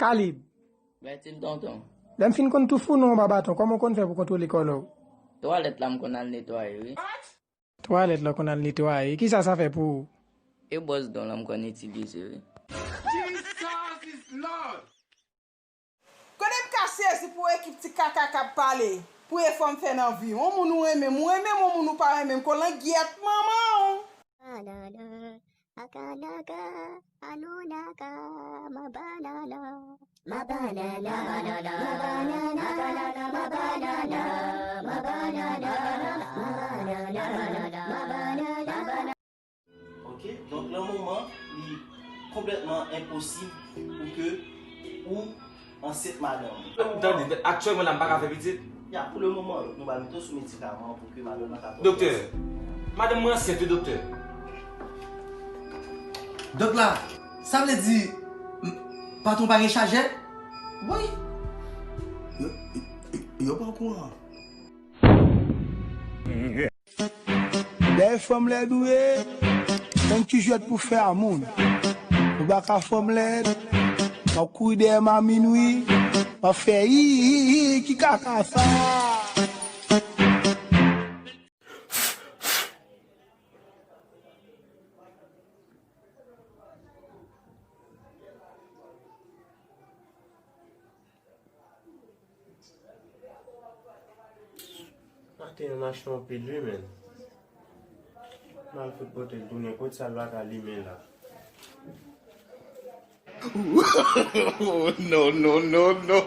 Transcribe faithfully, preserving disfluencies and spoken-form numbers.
Alib. Mèsi l tonton. Lè m fin konn toufounen w anba baton, kòman w konn fè pou kontwole kòlè w? Twalèt la m konn al netwaye, wi. Twalèt la w konn al netwaye. Kisa sa fè pou ou? E bwòs don la m konn itilize, wi. Jesus is Lord! Konnen m ka sezi pou ekip ti kaka k ap pale, pou efò m fè nan vi. On moun ou renmen m, ou renmen m, on moun ou pa renmen m, kolangyèt manman w. Banana, akanaka, anonaka, ma banana. Ma banana, ma banana, ma banana, ma banana, ma banana, ma banana, ma banana, ma banana, ma banana. Ok, donk nan moman, li konplètman enposib pou ke ou ansent madanm ou. Tande, aktyèlman la, m pa ka fè pitit. Ya, pou le moman, nou ba mete w sou medikaman pou ke madanm nan ka tonbe ansent. Doktè, madanm mwen ansent, wi, doktè. Dòk la, sa vle di, m, patwon pa gen chajè? Woy! Yo, yo, yo pa okouran. Dèyè fanm lèd ou ye, menm ki jwèt pou fè a moun. Ou baka fanm lèd, w ap kouri dèyè mamin wi, w ap fè hi, hi, hi, ki kaka sa? Maten an mache anpil wi, menn. M al fout pote l tounen, kot sa l pa ka limen la? No, no, no, no.